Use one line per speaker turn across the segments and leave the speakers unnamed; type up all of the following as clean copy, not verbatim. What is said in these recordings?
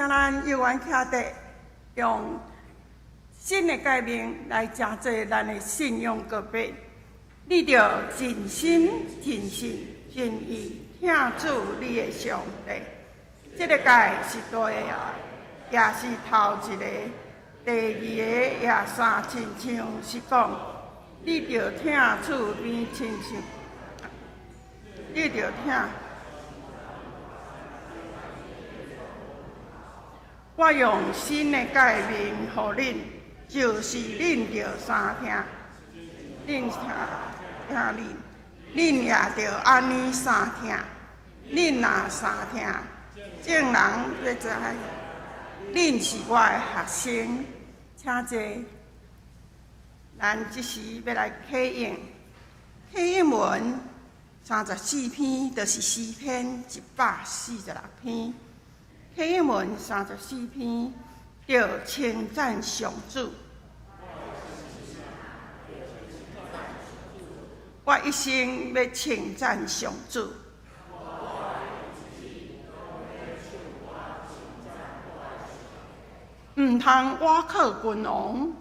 請咱猶原徛佇用新的誡命來成做咱的信仰告白。你著盡心、盡性、盡意疼主你的上帝。這个誡是大的，也是頭一个。第二个也相親像，是講你著疼厝邊親像，你著疼。我用新的誡命予恁，就是恁著相疼，恁疼疼恁，恁也著按呢相疼。恁若相疼，眾人欲知恁是我的學生。請坐，咱這時欲來啟應，啟應文34篇，就是詩篇146篇。啟應文三十四篇，著稱讚上主。我一生欲稱讚上主。毋通倚靠君王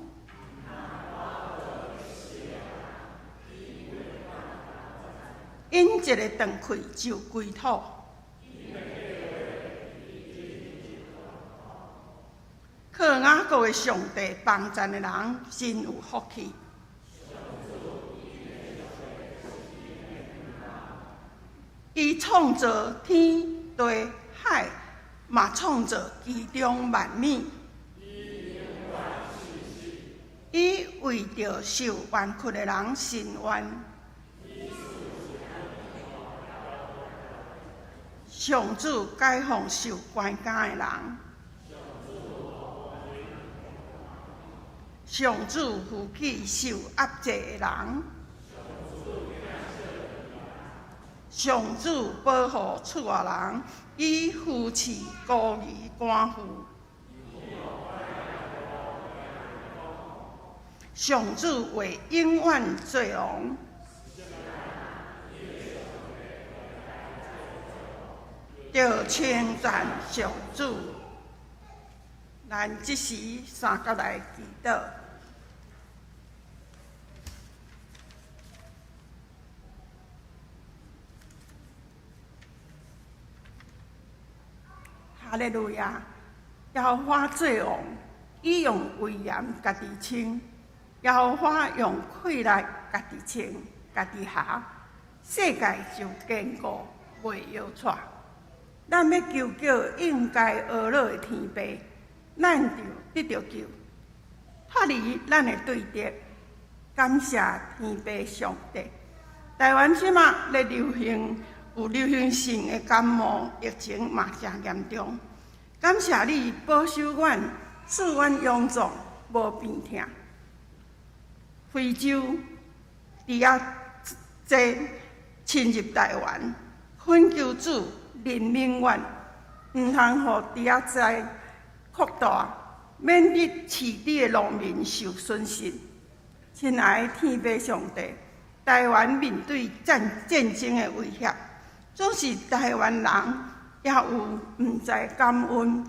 ，𪜶一个斷氣就歸土。靠雅各的上帝幫贊的人，真有福氣。伊創造天地海，嘛創造其中萬物。伊為著受冤屈的人伸冤。上主解放受關監的人。上主扶起受壓制的人。上主保護厝外人，伊扶持孤兒寡婦。上主會永遠做王。著稱讚上主。咱這時三角來祈禱。哈利路亞！耶和華做王，伊用威嚴家己穿；耶和華用氣力家己穿，家己縖，世界就堅固，袂搖掣。咱欲求叫應該呵咾的天父，咱就得著救，脫離咱的對敵。感謝天父上帝。台灣這馬咧流行有流行性的感冒，疫情嘛誠嚴重。感謝你保守阮，賜阮勇壯，無病痛。非洲豬仔災侵入台灣，懇求主憐憫阮，毋通予豬仔災擴大，免得飼豬的農民受損失。親愛的天父上帝，台灣面對戰戰爭的威脅，總是台灣人也有毋知感恩，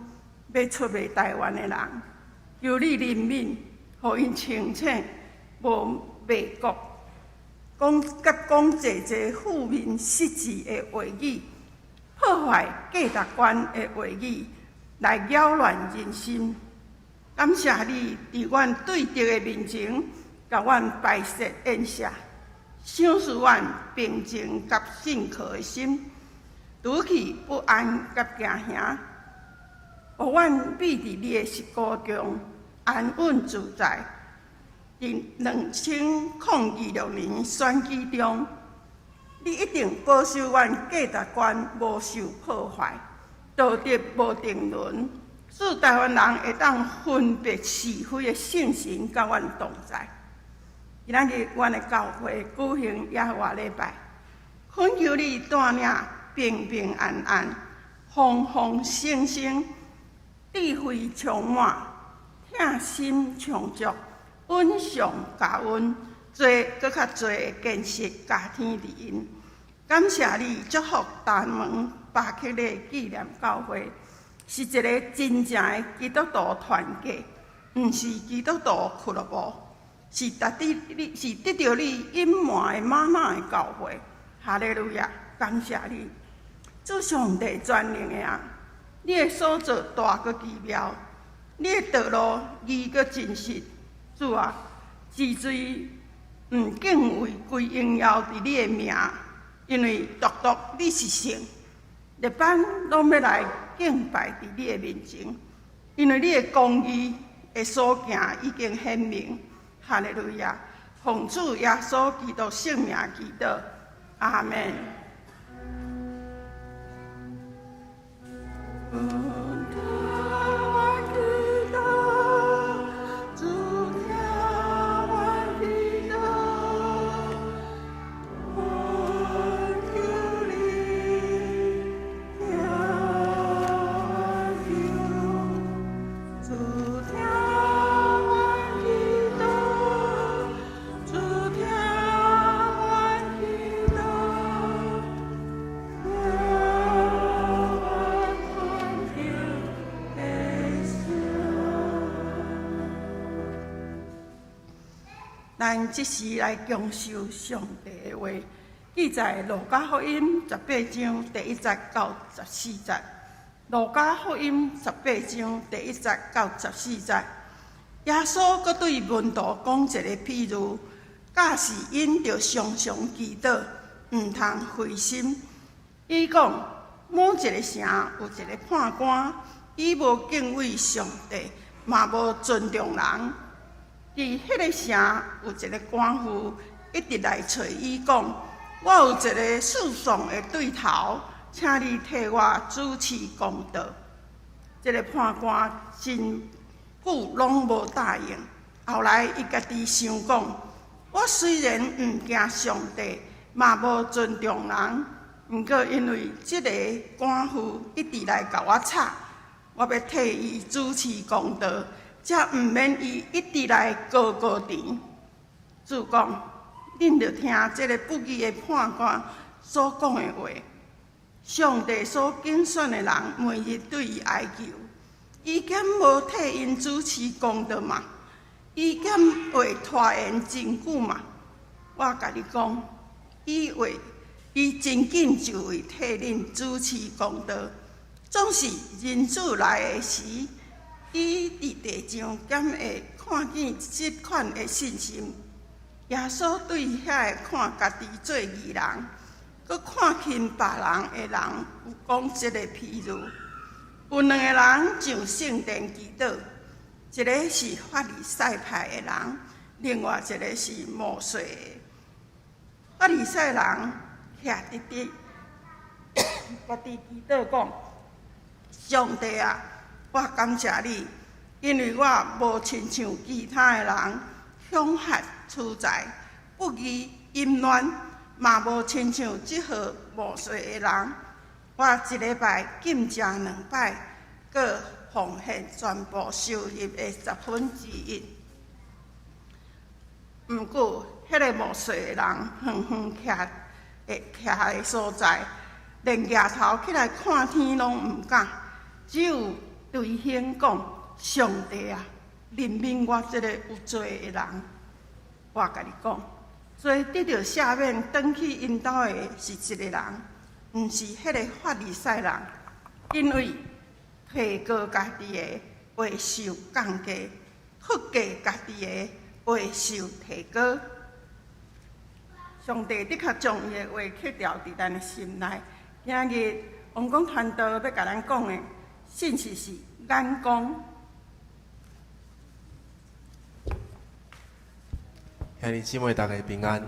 欲出賣台灣的人，求你憐憫，予𪜶清醒，無賣國，講佮講濟濟負面失智的話語，破壞價值觀的話語，來擾亂人心。感謝你佇阮對敵的面前，共阮擺設宴席，賞賜阮平靜佮信靠的心，除去不安佮驚嚇，予阮覕佇你的實谷中安穩自在。佇2026年選舉中，你一定保守阮價值觀無受破壞，道德無沉淪，使台灣人會當分別是非的聖神佮阮同在。今仔日，阮的教會舉行耶和華禮拜，懇求你帶領平平安安、風風生生、智慧充滿、疼心充足、恩上加恩，濟閣較濟的見識加添佇𪜶。感謝你祝福大門巴克禮紀念教會，是一个真正的基督徒團契，毋是基督徒俱樂部，是得得你是得著你隱瞞的嗎哪的教會。哈利路亞，感謝你，主上帝全能的啊！你的所作大閣奇妙，你的道路義閣真實。主啊，治罪毋敬畏歸榮耀佇你的名，因為獨獨你是聖，列邦攏欲來敬拜佇你的面前，因為你的公義的所行已經顯明。哈利路亞！奉主耶穌基督聖名祈禱，阿門。咱這時來共受上帝的話，記載路加福音十八章第一節到十四節。路加福音十八章第一節到十四節，耶穌閣對門徒講一个譬喻，教示𪜶著常常祈禱，毋通灰心。伊講，某一个城有一个判官，伊無敬畏上帝，嘛無尊重人。佇彼个城有一个寡婦，一直來揣伊講：我有一个訴訟的對頭，請你替我主持公道。這个判官真久攏無答應。後來伊家己想講：我雖然毋驚上帝，嘛無尊重人，毋過因為這个寡婦一直來共我吵，我欲替伊主持公道。才毋免伊一直來高高甜。主講，恁著聽這个不義的判官所講的話。上帝所揀選的人，每日對伊哀求，伊敢無替𪜶主持公道嗎？伊敢會拖延真久嗎？我共你講，伊會，伊真緊就會替恁主持公道。總是人子來的時，伊佇地上敢會看見這款的信心？耶穌對遐個看家己做義人，閣看輕別人的人，有講這個譬喻：有兩个人上聖殿祈禱，一个是法利賽派的人，另外一个是募稅的。法利賽人徛佇佇，家己祈禱講：上帝啊！我感謝你，因為我無親像其他的人凶悍取財、不義淫亂，嘛無親像這號募稅的人。我一禮拜禁食兩擺，閣奉獻全部收入的十分之一。毋過，彼个募稅的人遠遠徛的徛的所在，連舉頭起來看天攏毋敢，只有捶胸講：上帝啊，憐憫我這个有罪的人！我共你講，最得著赦免，轉去𪜶兜的是一个人，毋是彼个法利賽人，因為提高家己的會受降低，降低家己的會受提高。上帝的確將伊的話刻牢佇咱的心內。今日王講傳道欲共咱講的信息是眼光。
兄弟姊妹，大家平安。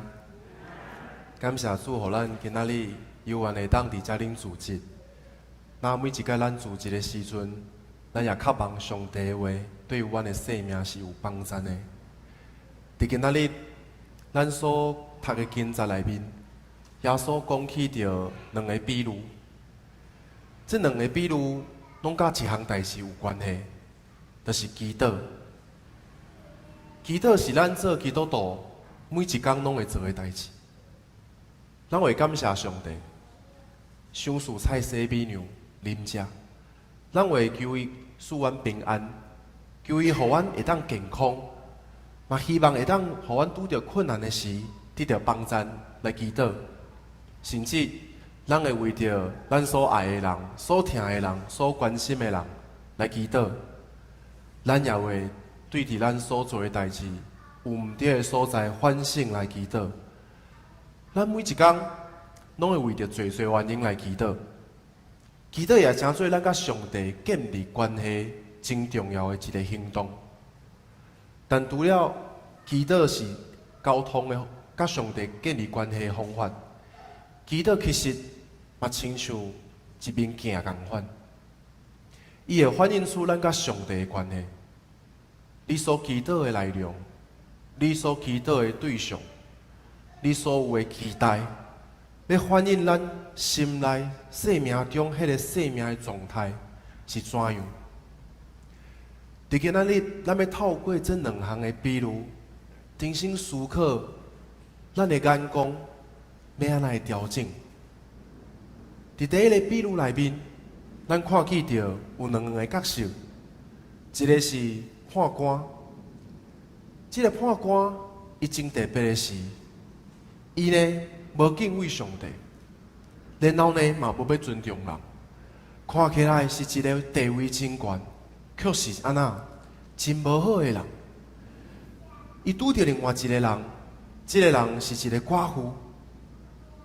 感謝主，予咱今仔日有緣會當佇遮恁聚集。那每一擺咱聚集的時陣，咱也渴望上帝的話對阮的生命是有幫助的。佇今仔日，咱所讀的經節內面，耶穌講起著兩个比喻。這兩个比喻攏佮一項代誌有關係，就是祈禱。祈禱是咱做基督徒每一工攏會做的代誌。咱會感謝上帝，賞賜菜洗米糧啉食。咱會求伊賜阮平安，求伊予阮會當健康，嘛希望會當予阮拄著困難的時，得著幫贊來祈禱。甚至咱會為著咱所愛的人、所疼的人、所關心的人來祈禱。咱也會對佇咱所做的代誌有毋對的所在反省來祈禱。咱每一工攏會為著濟濟原因來祈禱。祈禱也成做咱佮上帝建立關係真重要的一个行動。但除了祈禱是溝通的，佮上帝建立關係的方法，祈禱其實嘛親像一面鏡仝款，伊會反映出咱佮上帝的關係。你所祈禱的內容，你所祈禱的對象，你所有的期待，欲反映咱心內生命中彼个生命的狀態是怎樣？佇今仔日，咱欲透過這兩項的比喻，重新思考咱的眼光欲按怎來調整。佇第一个比喻內面，咱看見著有兩个角色，一个是判官，這个判官伊真特別的是，伊呢無敬畏上帝，然後呢嘛無欲尊重人，看起來是一个地位真懸，卻是按怎真無好的人。伊拄著另外一个人，這个人是一个寡婦，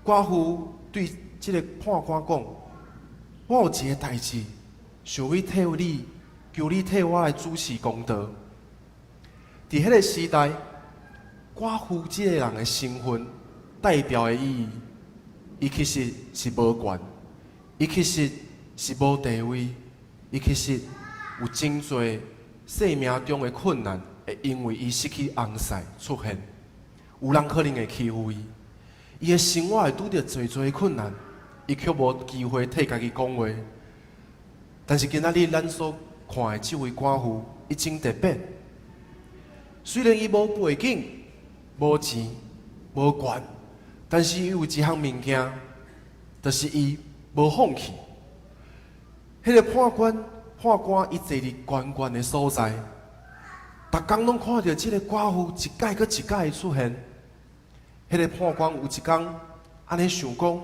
寡婦對這个判官講：我有一个代誌，想欲替你，求你替我來主持公道。佇彼个時代，寡婦這个人的身份代表的意義，伊其實是無權，伊其實是無地位，伊其實有真濟生命中的困難，會因為伊失去翁婿出現，有人可能會欺負伊，伊的生活會拄著濟濟困難，伊卻無機會替家己講話。但是今仔日咱所看的這位寡婦，伊真特別。雖然伊無背景、無錢、無權，但是伊有一項物件，就是伊無放棄。彼个判官，判官伊坐佇懸懸的所在，逐工攏看著這个寡婦一擺閣一擺的出現。彼个判官有一工按呢想講，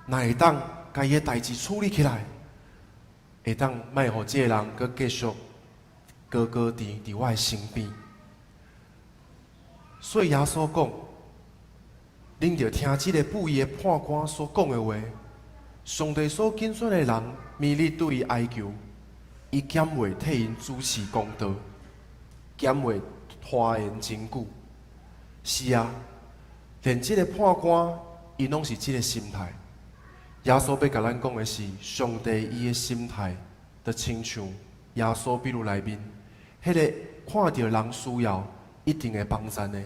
若會當共伊的代誌處理起來，會當莫予這个人閣繼續高高佇佇我的身邊。所以耶穌講，恁著聽這个不義的判官所講的話。上帝所揀選的人，每日對伊哀求，伊敢袂替𪜶主持公道，敢袂拖延真久？是啊，連這個判官，伊攏是這个心態。耶穌欲共咱講的是，上帝伊的心態，就親像耶穌比喻內面，彼个看著人需要，一定會幫贊的，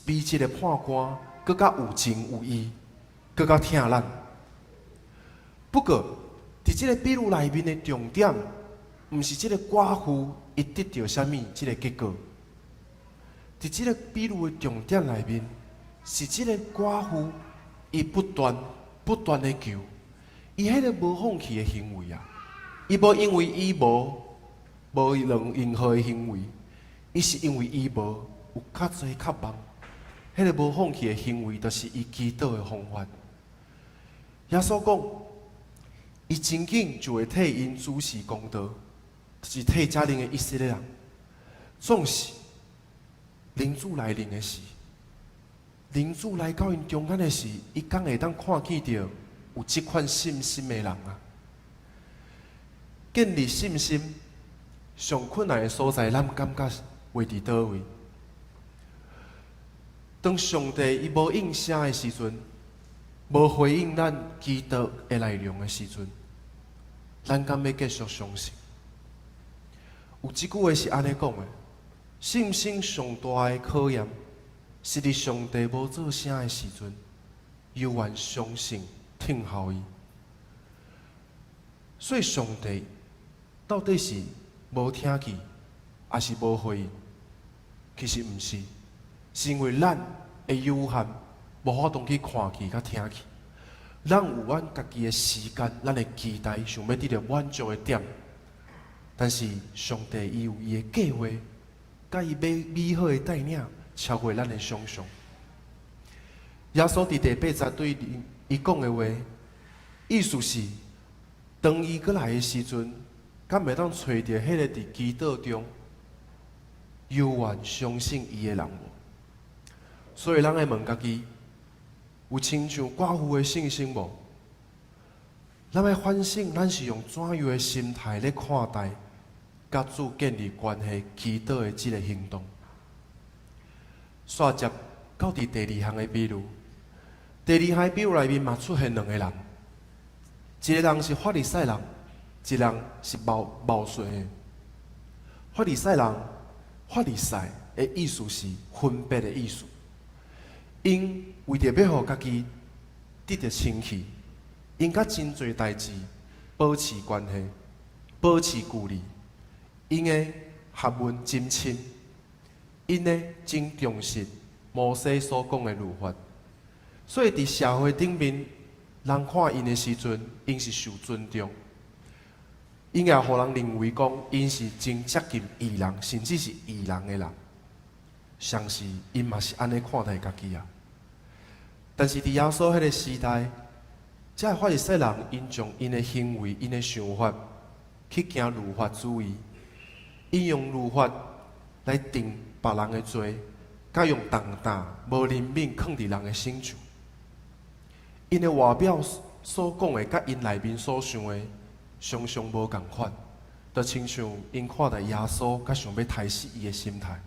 比這个判官閣較有情有義，閣較疼咱。不過，佇這个比喻內面的重點，毋是這个寡婦伊得著啥物這个結果。佇這个比喻的重點內面，是這个寡婦伊不斷不斷的求，伊彼个無放棄的行為啊，伊無因為伊無無任何的行為，伊是因為伊無有較濟渴望，彼个無放棄的行為，就是伊祈禱的方法。耶穌講，伊真緊就會替𪜶主持公道，就是替遮爾的以色列人。總是人子來臨的時，人子來到𪜶中間的時，伊敢會當看見著有這款信心的人啊？建立信心上困難的所在，咱感覺位佇佗位？當上帝伊無應聲的時陣，無回應咱祈禱的內容的時陣，咱敢欲繼續相信？有一句話是按呢講的：信心上大的考驗，是佇上帝無做聲的時陣，猶原相信聽候伊。所以上帝到底是無聽見，抑是無回應？其實毋是，是因為咱的有限，無法度去看見佮聽見。咱有阮家己的時間，咱的期待，想欲得著滿足的點。但是上帝伊有伊的計劃，佮伊美美好的帶領，超過咱的想像。耶穌佇第八節對伊講的話，意思是，當伊閣來的時陣，敢會當揣著彼个佇祈禱中猶原相信伊的人無？所以咱愛問家己，有親像寡婦的信心無？咱愛反省，咱是用怎樣的心態咧看待佮主建立關係、祈禱的這个行動？煞接到佇第二項的比喻，第二項的比喻內面嘛出現兩个人，一个人是法利賽人，一个人是謀稅的。法利賽人，法利賽的意思是分別的意思。𪜶為著欲予家己得著清氣，𪜶佮真濟代誌保持關係，保持距離。𪜶的學問真深，𪜶呢真重視摩西所講的律法，所以佇社會頂面，人看𪜶的時陣，𪜶是受尊重。𪜶也予人認為講，𪜶是真接近義人，甚至是義人的人。相信𪜶嘛是按呢看待家己啊。但是佇耶穌彼个時代，這个法利賽人𪜶將𪜶的行為、𪜶的想法去行律法主義，𪜶用律法來定別人的罪，佮用重擔無憐憫囥佇人的身上。𪜶的外表所講的，佮𪜶內面所想的，常常無仝款，就親像𪜶看待耶穌，佮想欲刣死伊的心態。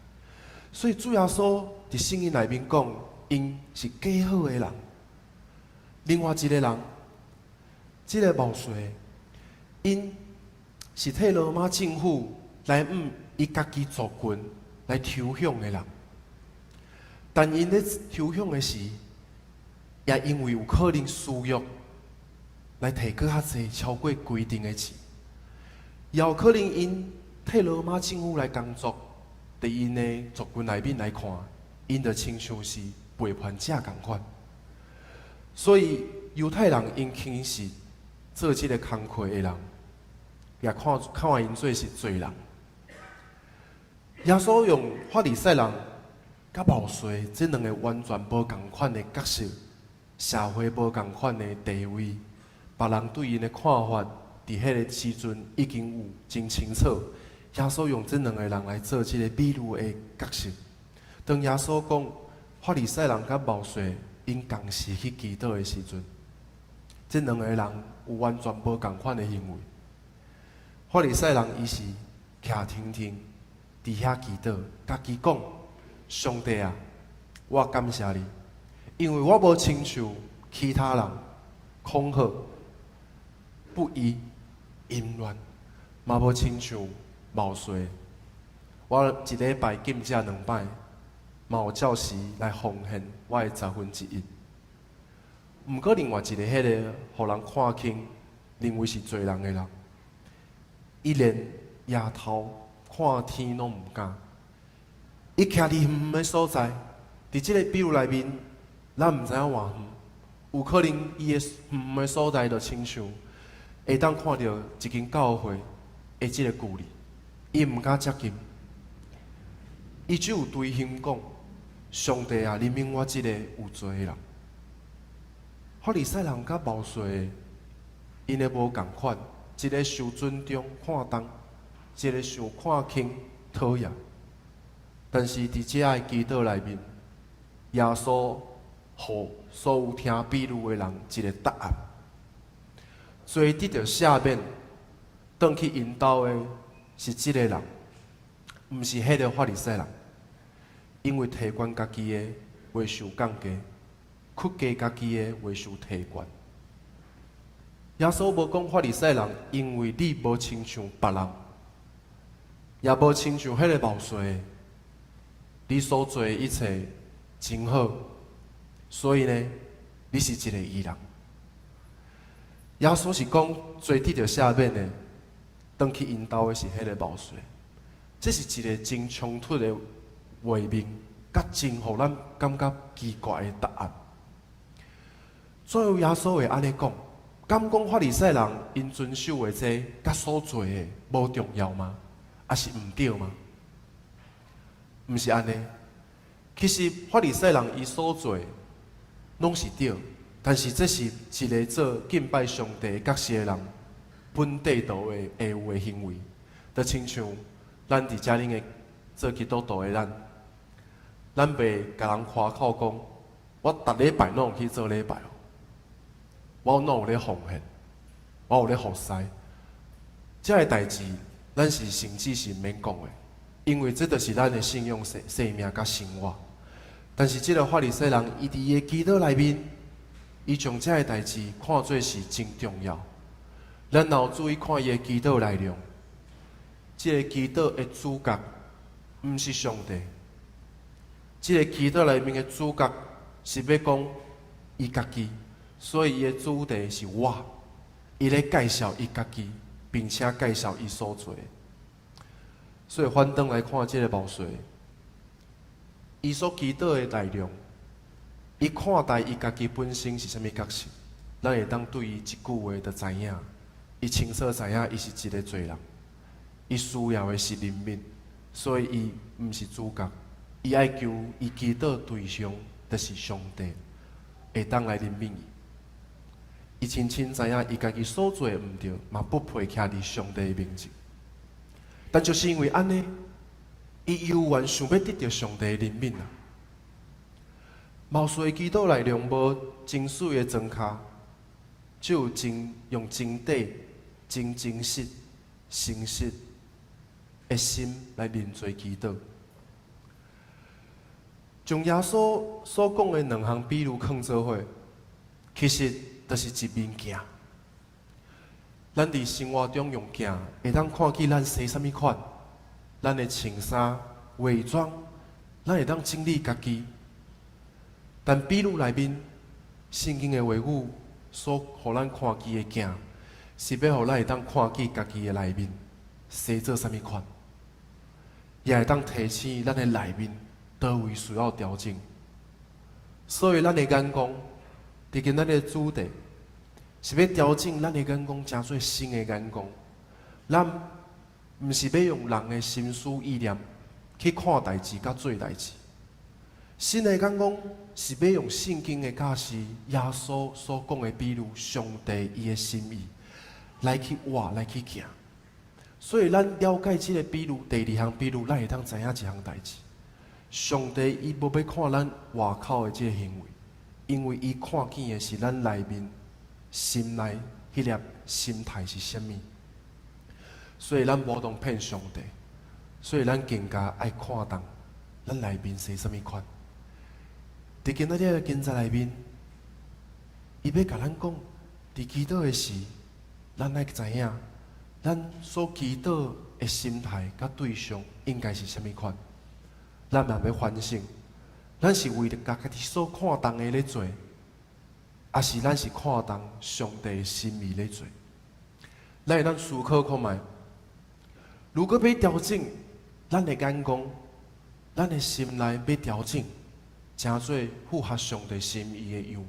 所以主耶穌佇聖經內面講，𪜶是假好的人。另外一个人，這个謀稅，𪜶是替羅馬政府來向伊家己族群來抽餉的人。但𪜶咧抽餉的時，也因為有可能私欲來提閣較濟超過規定的錢，也有可能𪜶替羅馬政府來工作，佇𪜶的族群內面來看，𪜶就親像是背叛者仝款。所以猶太人𪜶輕視做這个工課的人，也看看𪜶做是罪人。耶穌用法利賽人佮謀稅這兩个完全無仝款的角色，社會無仝款的地位，別人對𪜶的看法，佇彼个時陣已經有真清楚。耶穌用這兩个人來做這个比喻的角色。當耶穌講法利賽人佮謀稅，𪜶仝時去祈禱的時陣，這兩个人有完全無仝款的行為。法利賽人伊是徛停停佇遐祈禱，家己講：上帝啊，我感謝你，因為我無親像其他人恐嚇、不義、淫亂，嘛無親像謀稅。我一禮拜禁食兩擺，嘛有照時來奉獻我的十分之一。毋過另外一个彼个，予人看輕、認為是罪人的人，伊連抬頭看天攏毋敢。伊徛佇遠遠的所在，佇這个比喻內面，咱毋知影偌遠，有可能伊的遠遠的所在，就親像會當看著一間教會的這个距離，伊毋敢接近。伊只有對心講：上帝啊，憐憫我這个有罪的人。法利賽人佮謀稅的，𪜶的無仝款，一个受尊重看重，一个受看輕討厭。但是佇這个祈禱內面，耶穌予所有聽比喻的人一个答案。罪得著赦免，轉去𪜶兜的是這个人，毋是彼个法利賽人。因為提懸家己的會受降低，屈低家己的會受提懸。耶穌無講法利賽人，因為你無親像別人，也無親像彼個謀稅的，你所做的一切真好，所以呢，你是一个義人。耶穌是講罪得著赦免的，轉去𪜶兜的是彼个謀稅。這是一个真衝突的畫面，佮真予咱感覺奇怪的答案。怎樣耶穌會按呢講？敢講法利賽人𪜶遵守的這佮所做的無重要嗎？抑是毋對嗎？毋是按呢。其實法利賽人伊所做攏是對，但是這是一个做敬拜上帝角色的人本底就會會有的行為，就親像咱佇遮恁的做基督徒的咱，咱袂共人誇口講，我逐禮拜攏有去做禮拜，我攏有咧奉獻，我有咧服侍。這个代誌，咱是甚至是毋免講的，因為這就是咱的信仰生命佮生活。但是這个法利賽人，伊佇伊的祈禱內面，伊將這个代誌看做是真重要。咱若有注意看伊的祈禱內容，這个祈禱的主角毋是上帝，這个祈禱內面的主角是欲講伊家己，所以伊的主題是我。伊咧介紹伊家己，並且介紹伊所做的。所以反轉來看這个謀士，伊所祈禱的內容，伊看待伊家己本身是啥物角色，咱會當對伊一句話就知影。伊清楚知影，伊是一个罪人，伊需要的是憐憫，所以伊毋是主角。伊愛求伊祈禱對象，就是上帝，會當來憐憫伊。伊清清知影伊家己所做的毋對，嘛不配徛佇上帝的面前。但就是因為按呢，伊猶原想欲得著上帝的憐憫啊！謀士的祈禱內容無真媠的裝跤，只有真用真底、真真實、誠實的心來認罪祈禱。將耶穌所講的兩項比喻囥做伙，其實就是一面鏡。咱佇生活中用鏡，會當看見咱生啥物款，咱的穿衫、化妝，咱會當整理家己。但比喻內面，聖經的話語所予咱看見的鏡，是欲予咱會當看見家己的內面生做啥物款，也會當提醒咱的內面佗位需要調整。所以咱的眼光，佇今仔日的主題，是欲調整咱的眼光，成做新的眼光。咱毋是欲用人的心思意念去看代誌佮做代誌。新的眼光是欲用聖經的教示，耶穌所講的比喻，上帝伊的心意來去活，來去行。所以咱了解這个比喻，第二項比喻，咱會當知影一項代誌。上帝伊無欲看咱外口的這个行為，因為伊看見的是咱內面心內彼粒心態是啥物。所以咱無當騙上帝，所以咱更加愛看重咱內面是啥物款。佇今仔日的經節內面，伊欲共咱講，佇祈禱的時，咱愛知影，咱所祈禱的心態佮對象應該是啥物款。咱嘛欲反省，咱是為著家己所看重的咧做，抑是咱是看重上帝的心意咧做？咱會當思考看覓，如果欲調整咱的眼光，咱的心內欲調整，成做符合上帝心意的樣，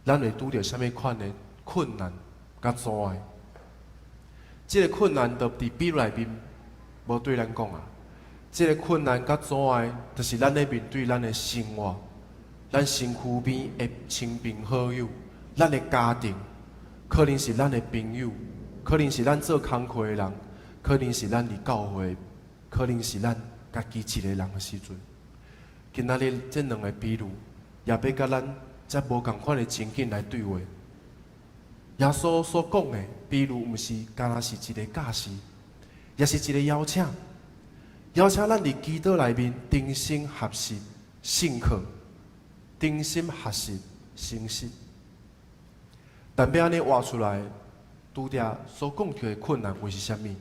咱會拄著啥物款的困難佮阻礙？這个困難就佇比喻內面無對咱講啊。這个困難佮阻礙，就是咱咧面對咱的生活，咱身軀邊的親朋好友，咱的家庭，可能是咱的朋友，可能是咱做工課的人，可能是咱佇教會，可能是咱家己一個人的時陣。今仔日這兩个比喻，也欲佮咱這無仝款的情景來對話。耶穌所講的比喻，毋是干焦是一个教示，也是一个邀請，邀請咱佇祈禱內面重新學習信靠，重新學習誠實。但欲按呢活出來，拄著所講著的困難會是啥物？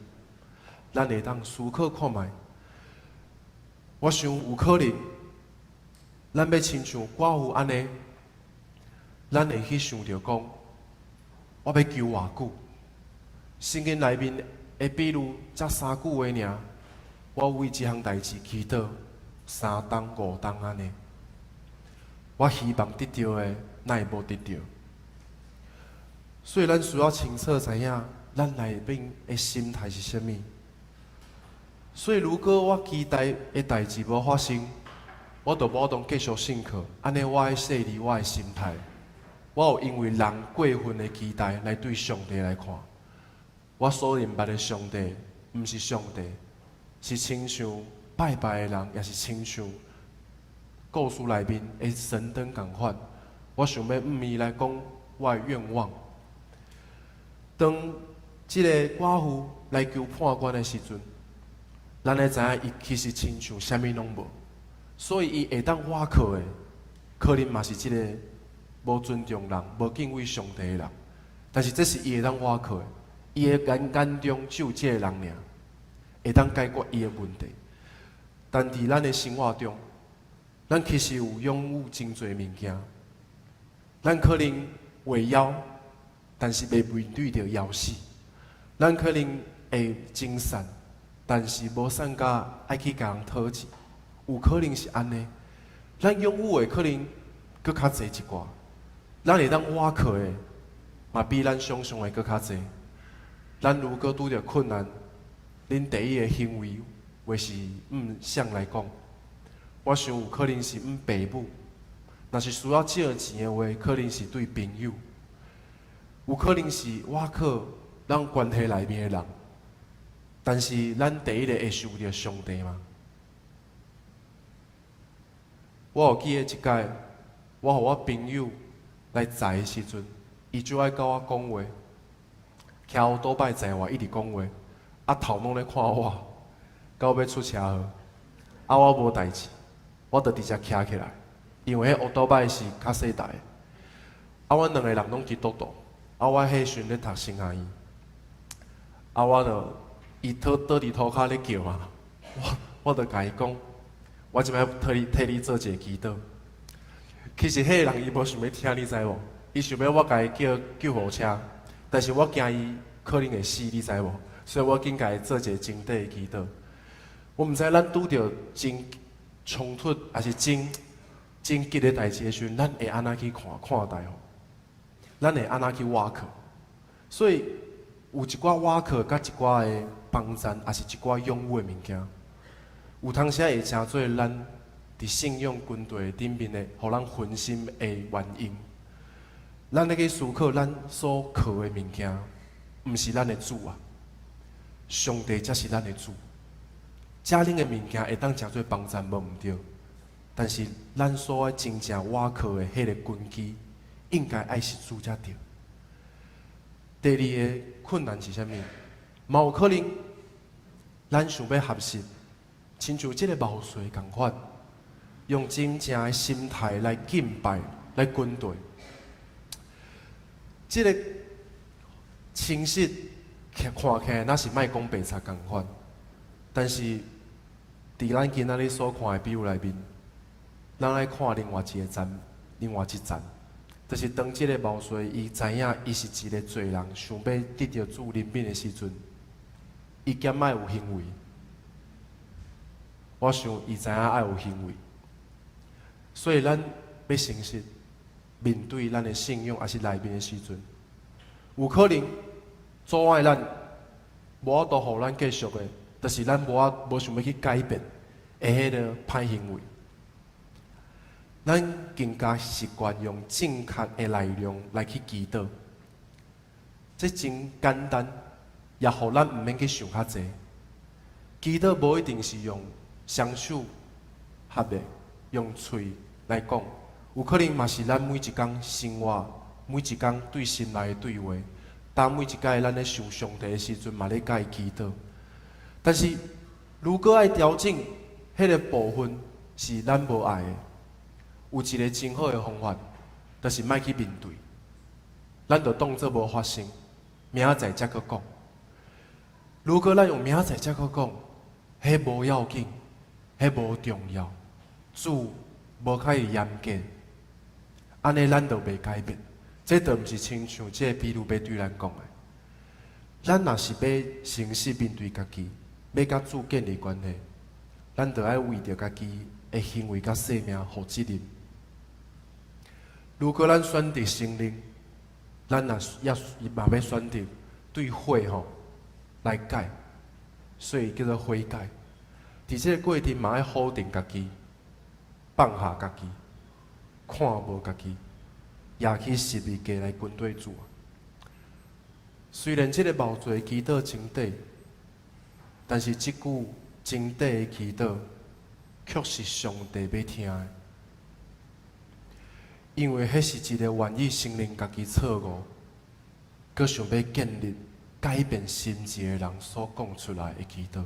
咱會當思考看覓。我想有可能，咱欲親像寡婦按呢，咱會去想著講，我欲求偌久？聖經內面的比喻，才三句話爾。我為這項代誌祈禱3冬5冬按呢。我希望得著的，哪會無得著？所以咱需要清楚知影，咱內面的心態是啥物。所以如果我期待的代誌無發生，我就無法度繼續信靠。按呢，我愛整理我的心態。我有因為人過分的期待來對上帝來看，我所認捌的上帝，毋是上帝，是親像拜拜的人，抑是親像故事內面的神燈仝款。我想欲向伊來講我的願望。當這個寡婦來求判官的時陣，咱會知影伊其實親像啥物攏無，所以伊會當倚靠的，可能嘛是這个無尊重人、無敬畏上帝的人。但是這是伊會當倚靠的，伊的眼中只有這个人爾，會當解決伊的問題。但佇咱的生活中，咱其實有擁有真濟物件，咱可能會枵，但是袂面對著枵死；咱可能會真散，但是無散甲愛去共人討錢。有可能是按呢，咱擁有的可能閣較濟一寡，咱會當倚靠的，嘛比咱想像的閣較濟。咱如果拄著困難，恁第一个行為會是向誰來講？我想有可能是向爸母，若是需要借錢的話，可能是對朋友，有可能是倚靠咱關係內面的人。但是咱第一个會想著上帝嗎？我有記得一擺，我予我朋友來載的時陣，伊就愛佮我講話，騎烏多擺載我，一直講話，啊頭攏咧看我，到欲出車禍，啊我無代誌，我就直接騎起來，因為彼烏多擺是較細台的，啊阮兩个人攏基督徒，啊我彼時陣咧讀神學院，啊我就伊倒倒佇塗跤咧叫嘛，我就共伊講，我這擺替你做一个祈禱。其實彼个人伊無想欲聽，你知無？伊想欲我共伊叫救護車，但是我驚伊可能會死，你知無？所以我緊共伊做一个真底的祈禱。我毋知咱拄著真衝突，抑是真急的代誌的時陣，咱會按怎去看待吼？咱會按怎去倚靠？所以有一寡倚靠，佮一寡的幫贊，抑是一寡擁有的物件，有當時會成做咱佇信仰軍隊頂面的，予咱分心的原因。咱咧去思考咱所靠的物件，毋是咱的主啊，上帝才是咱的主。遮恁的物件會當成做幫贊，無毋對。但是咱所愛真正倚靠的彼个根基，應該愛是主才對。第二个困難是啥物？嘛有可能，咱想欲學習，親像這个謀士仝款，用真正的心態來敬拜、來跟隨。這个情實看起來，若是莫講白賊仝款，但是佇咱今仔日所看的比喻內面，咱愛看另外一个層，另外一層，就是當這个謀士伊知影伊是一个罪人，想欲得著主憐憫的時陣，伊敢愛有行為？我想伊知影愛有行為，所以咱欲誠實面對咱的信仰，抑是內面的時陣，有可能阻礙咱無法度予咱繼續的，就是咱無法無想欲去改變的彼个歹行為。咱更加習慣用正確的內容來去祈禱，這真簡單，也予咱毋免去想較濟。祈禱無一定是用雙手合的，用喙來講，有可能嘛是咱每一工生活，每一工對心內的對話。當每一擺咱咧想上帝的時陣，嘛咧共伊祈禱。但是，如果愛調整彼个部分是咱無愛的，有一个真好的方法，就是莫去面對，咱就當做無發生，明仔載才閣講。如果咱用明仔載才閣講，彼無要緊，彼無重要，主無較伊嚴格，按呢咱就袂改變。這就毋是親像這个比喻欲對咱講的。咱若是欲誠實面對家己，欲佮主建立關係，咱就愛為著家己的行為佮生命負責任。如果咱選擇承認，咱若也嘛欲選擇對火吼來改，所以叫做悔改。佇這個過程嘛愛否定家己，放下家己，看無家己，舉起十字架來跟綴主。雖然這個謀罪祈禱真短，但是這句真短的祈禱，卻是上帝欲聽的，因為彼是一個願意承認家己錯誤，閣想欲建立改變心志的人所講出來的祈禱。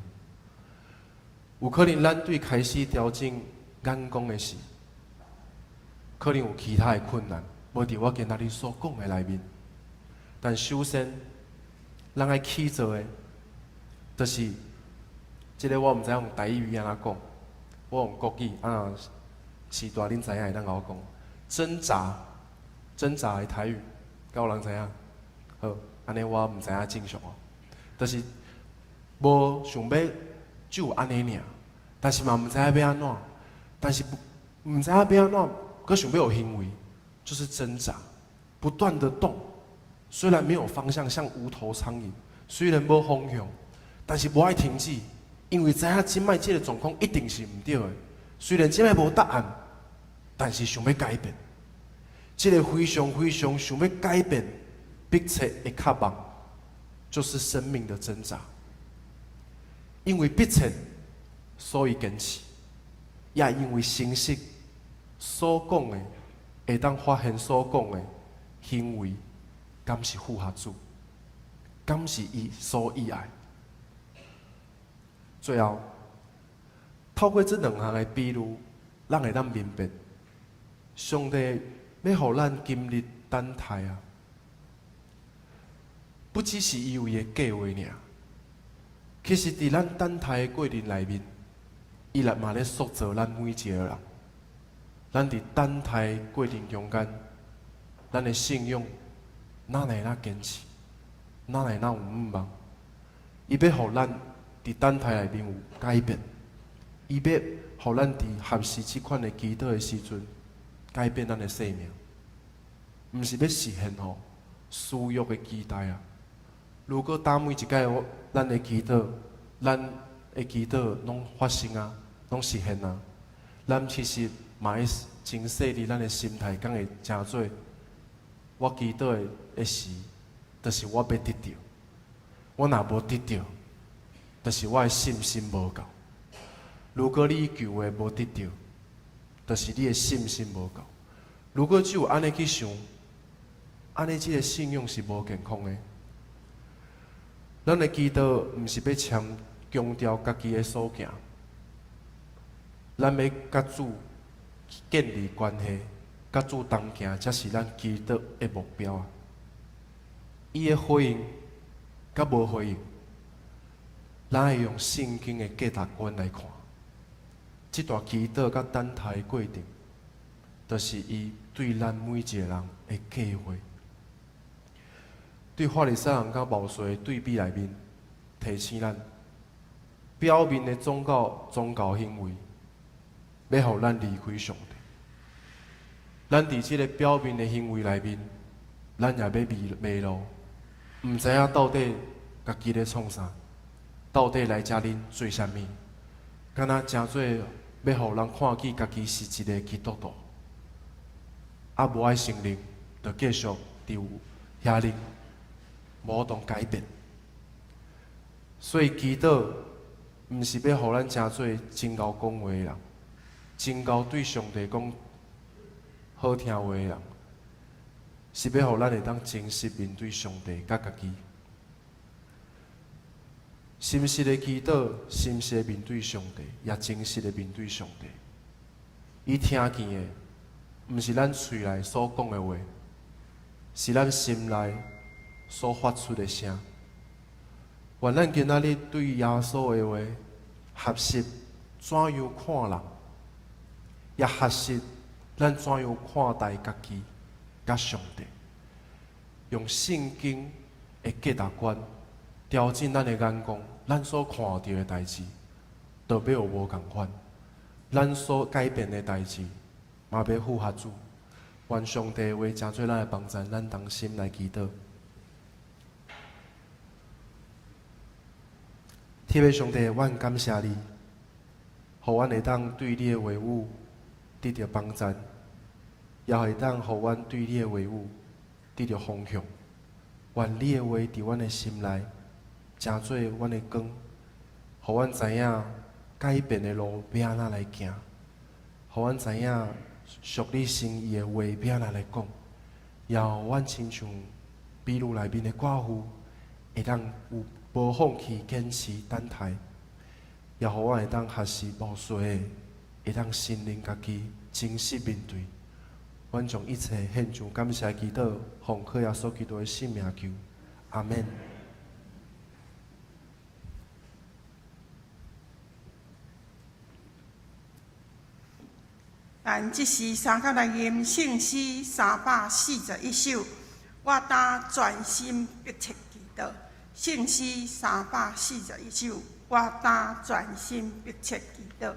有可能咱對開始調整眼光的時，可能有其他的困難，無佇我今仔日所講的內面。但首先，咱愛去做的，就是這个我毋知用台語按怎講，我用國語啊。時大恁知影會當共我講，掙扎，掙扎的台語，敢有人知影？好，按呢我毋知影正常哦，就是無想欲就按呢爾，但是嘛毋知影欲按怎，但是毋知影欲按怎，閣想欲有行為，就是掙扎，不斷的動，雖然沒有方向，像無頭蒼蠅，雖然無方向，但是無愛停止，因為知影這擺這个狀況一定是毋對的。雖然這擺無答案，但是想欲改變，這个非常非常想欲改變，迫切的渴望，就是生命的掙扎。因為迫切，所以堅持；也因為誠實所講的，會當發現所講的行為，敢是符合主，敢是伊所喜愛。最後，透過這兩項的比喻，咱會當明白，上帝欲予咱經歷等待啊，不只是伊有伊的計劃爾。其實，佇咱等待的過程內面，伊來嘛咧塑造咱每一个人。咱佇等待過程中間，咱的信仰哪會當堅持？哪會當有向望？伊欲予咱佇等待內面有改變，伊欲予咱佇合時這款的祈禱的時陣，改變咱的生命。毋是欲實現吼私欲的期待啊！如果當每一擺咱的祈禱，咱的祈禱攏發生啊，攏實現啊，咱其實嘛會真細膩，咱的心態敢會成做我祈禱的時，就是我欲得著。我若無得著，就是我的信心無夠。如果你求的無得著，就是你的信心無夠。如果只有按呢去想，按呢這个信仰是無健康的。咱的祈禱毋是欲強強調家己的所行，咱欲佮主建立關係，佮主同行，才是咱祈禱的目標啊！伊的回應佮無回應，咱會用聖經的價值觀來看。這段祈禱佮等待的過程，就是伊對咱每一个人的計劃。對法利賽人佮謀士的對比內面，提醒咱表面的宗教行為，欲予咱離開上帝。咱佇這个表面的行為內面，咱也欲迷路，毋知影到底家己咧創啥，到底來遮恁做啥物？敢若誠做欲予人看見家己是一个基督徒，啊無愛承認，就繼續佇遐裡無當改變。所以祈禱毋是欲予咱成做真𠢕講話的人，真𠢕對上帝講好聽話的人，是欲予咱會當真實面對上帝佮家己。誠實的祈禱，誠實的面對上帝，也真實的面對上帝。伊聽見的，毋是咱喙內所講的話，是咱心內所發出的聲。願咱今仔日對耶穌的話學習怎樣看人，也學習咱怎樣看待家己佮上帝。用聖經的價值觀調整咱的眼光，咱所看著的代誌，都欲有無仝款。咱所改變的代誌，嘛欲符合主。願上帝的話成做咱的幫贊，咱同心來祈禱。天父上帝，阮感謝你，予阮會當對你的話語得著幫贊，也會當予阮對你的話語得著方向。願你的話佇阮的心內，成做阮的光，予阮知影改變的路欲按怎來行，予阮知影屬你心意的話欲按怎來講，也予阮親像比喻內面的寡婦，會當有無放棄堅持等待，也予阮會當學習無衰的，會當承認家己，誠實面對。阮將一切獻上感謝祈禱，奉靠耶穌基督的聖名求，阿們。
咱這時三甲來吟聖詩341首，我當全心迫切祈禱。聖詩341首，我當全心迫切祈禱。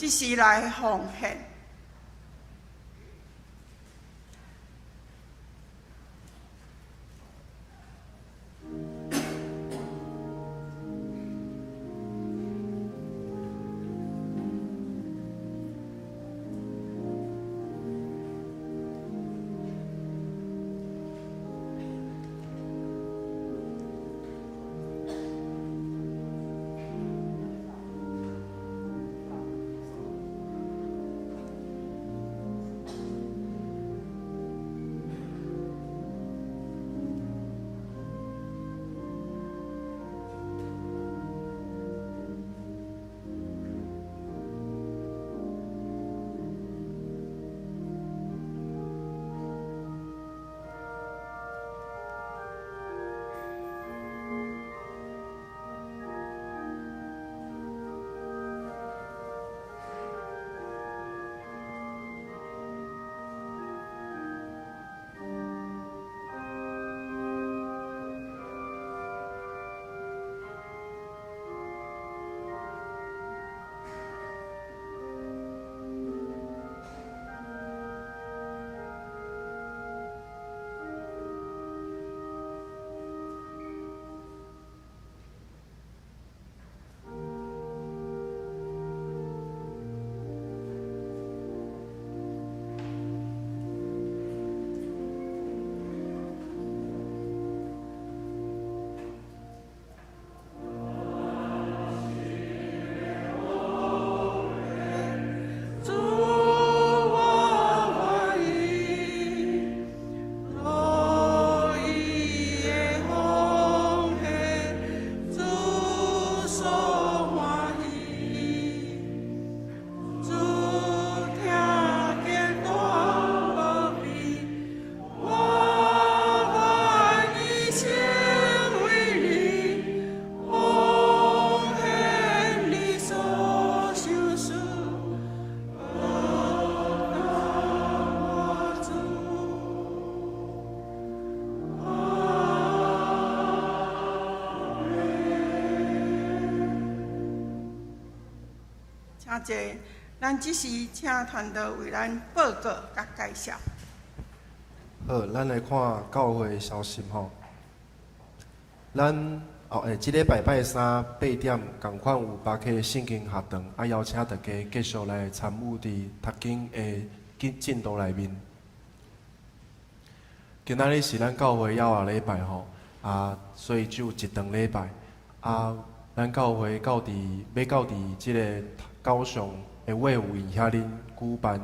時來奉獻。濟。咱這時請傳道為咱報告佮介紹。
好，咱來看教會消息吼。咱後下這禮拜拜三八點仝款有巴克聖經學堂，啊邀請大家繼續來參與佇讀經的進進度內面。今仔日是咱教會猶仔禮拜吼，啊，所以只有一堂禮拜。啊，咱教會到佇欲到佇這个高雄的衛武營遐恁舉辦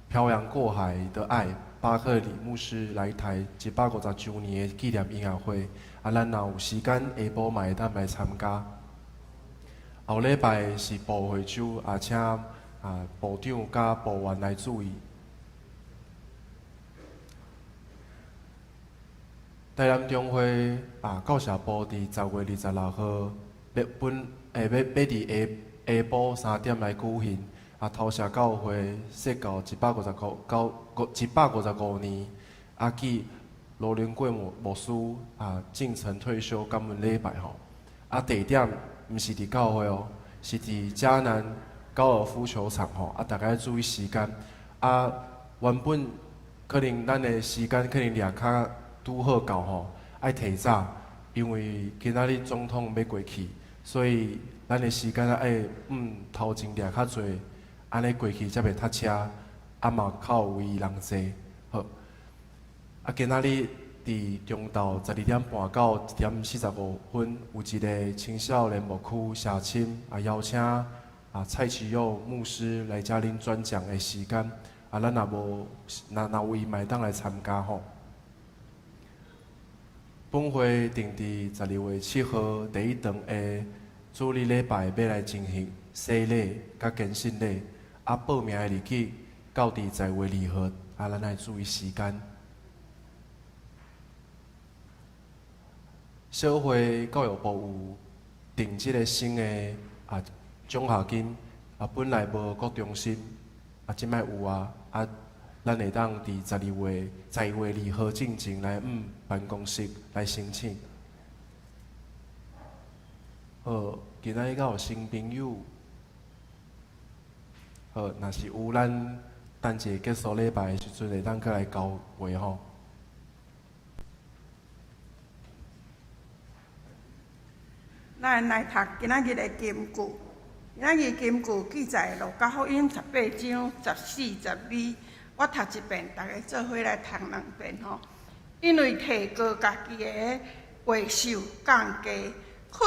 漂洋過海的愛，巴克禮牧師來台150週年的紀念音樂會。啊，咱若有時間下晡嘛會當來參加。後禮拜是部會週，啊，請啊部長佮部員來注意。台南中會啊，教社部佇10月26號欲本會欲欲佇下下晡3點來舉行啊，頭社教會設教155九155年，啊，暨羅倫貴牧牧師啊進城退休感恩禮拜吼。啊，地點毋是佇教會哦，是佇嘉南高爾夫球場吼。啊，大家注意時間。啊，原本可能咱的時間可能掠較拄好到吼，愛提早，因為今仔日總統欲過去，所以咱的時間愛頭前掠較濟，按呢過去才袂塞車，啊嘛較有位人坐。好，啊今仔日佇中晝12點半到1點45分，有一个青少年牧區社青啊邀請啊蔡奇佑牧師來遮恁轉講的時間，啊咱若無若若有閒嘛會當來參加吼。本會定佇12月7號第一堂的主日禮拜欲來進行洗禮佮堅信禮，啊報名的日期到佇10月2號，啊咱愛注意時間。小會教育部有定這个新的啊獎學金，啊本來無國中心，啊這擺有啊，啊咱會當佇12月2號進前來向辦公室來申請。好，今仔日敢有新朋友？好，若是有，咱等者結束禮拜的時陣會當閣來交話吼。
咱來讀今仔日的金句。今仔日金句記載《路加福音》18章14節尾。我讀一遍，逐家做伙來讀兩遍吼。因為提高家己的話受降低，屈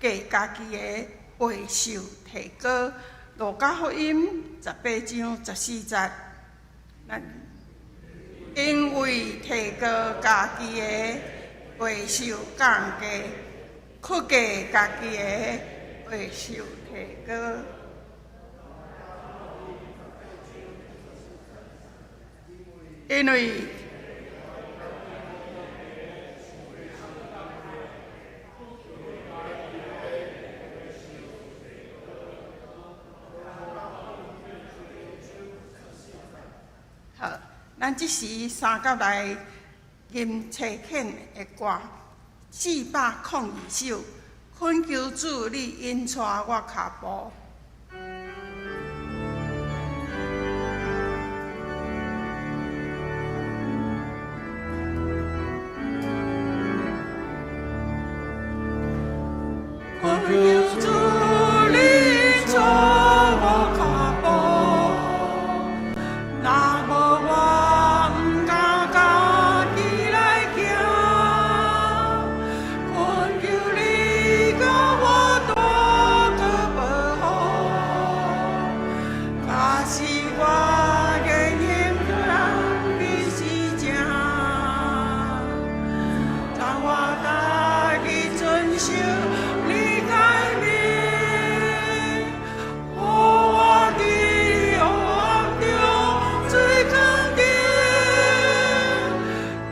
低家己的話受提高。路加福音18章14節，咱因為提高家己的話受降低，屈低家己的話受提高。因為好，咱這時三甲來吟齊勸的歌，402首，懇求主你引帶我跤步。懇求主你帶我跤步，若無我毋敢家己來行。懇求你共我大個保護，假使我言行不必是正，讓我家己遵守你誡命，予我佇黑暗中做光燈，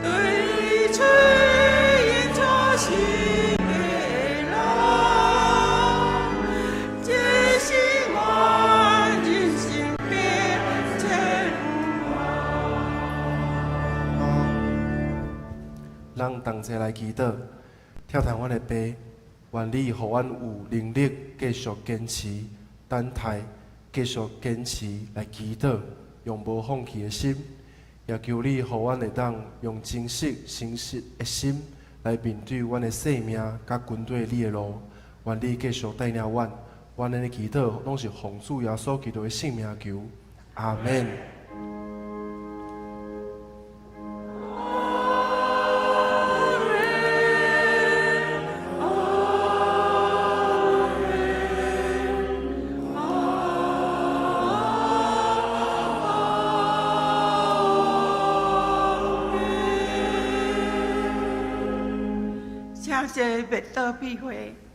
對你吹引帶新的路，這是我人生變遷。
咱同齊來祈禱，疼痛阮的爸，願你予阮有能力繼續堅持、等待、祈繼續堅持來祈禱，用無放棄的心，也求你予阮會當用真實、誠實的心來面對阮的生命，佮跟綴你的路。願你繼續帶領阮，阮的祈禱攏是奉主耶穌基督的聖名求，阿門。
聖祭默禱必會。